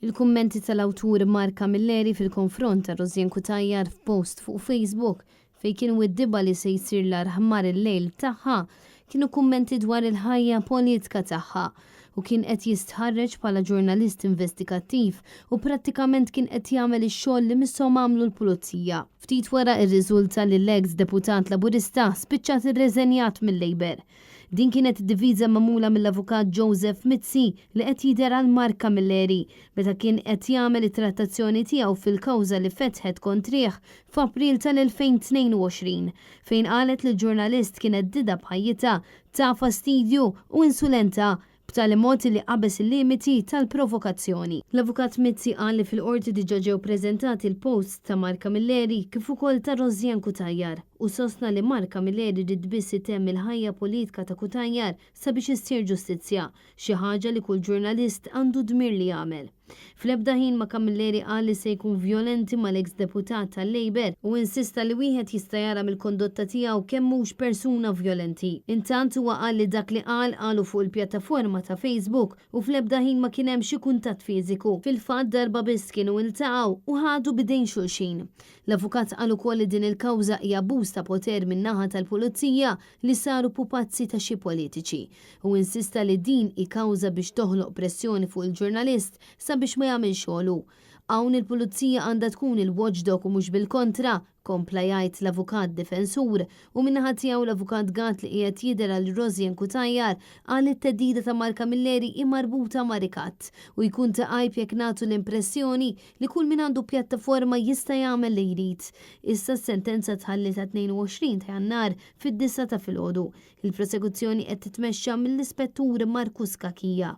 Il-kummenti tal-awtur Mark Camilleri fil-konfront ta' Rosianne Cutajar f'post fuq Facebook fejn kien widdibha li se jsir l-agħar ħmar il-lejl tagħha kienu kummenti dwar il-ħajja politika tagħha u kien qed jistħarreġ bħala ġurnalist investigattiv u prattikament kien qed jagħmel ix-xogħol li misshom għamlu l-pulizija. Ftit wara irriżulta li l-eks deputat Laburista spiċċat irreżenjat mil-Labour. Din kienet id-diviża magħmula mill-Avukat Joseph Mizzi li qed jidher għal Mark Camilleri meta kien qed jagħmel it-trattazzjoni tiegħu fil-kawża li fetħet kontrih f'April tal-2022 fejn qalet li l-ġurnalist kien heddidha b'ħajjitha, ta fastidju u insulenta b'tali mod li qabeż il-limiti tal-provokazzjoni. L-Avukat Mizzi qal li fil-Qorti diġà ġew preżentati l-posts ta' Mark Camilleri kif ukoll ta' Rosianne Cutajar u sostna li Mark Camilleri ried biss itemm il-ħajja politka ta' Cutajar sabiex issir ġustizzja, xi ħaġa li kull ġurnalist għandu dmir li jagħmel. Fl-ebda ħin ma Camilleri qal li se jkun vjolenti mal-eks deputat tal-Labour u insista li wieħed jista' jara mill-kondotta tiegħu kemm mhux persuna vjolenti. Intant huwa qal li dak li qal qalu fuq il-pjattaforma ta' Facebook u fl-ebda ħin ma kien hemm xi kuntatt fiżiku. Fil-fatt darba biss kienu iltaqgħu u ħadu b'idejn xulxin. L-avukat qal ukoll li din il-kawża hi abbuż ta' poter min-naħa tal-pulizija li saru pupazzi ta' xi politiċi u insista li din hi kawża biex toħloq pressjoni fuq il-ġurnalist sabiex ma jagħmilx xogħlu. Hawn il-pulizija għandha tkun il-watchdog u mhux bil-kontra, kompla jgħid l-avukat difensur u min-naħa tiegħu l-avukat Gatt li qiegħed jidher għal Rosianne Cutajar qal li t-theddida ta' Mark Camilleri hi marbuta ma' rikatt u jkun ta' għajb jekk nagħtu l-impressjoni li kull min għandu pjattaforma jista' jagħmel li jrid. Issa s-sentenza tħalliet għat-22 ta' Jannar fid-disgħa ta' filgħodu. Il-prosekuzzjoni qed titmexxa mill-Ispettur Marcus Cachia.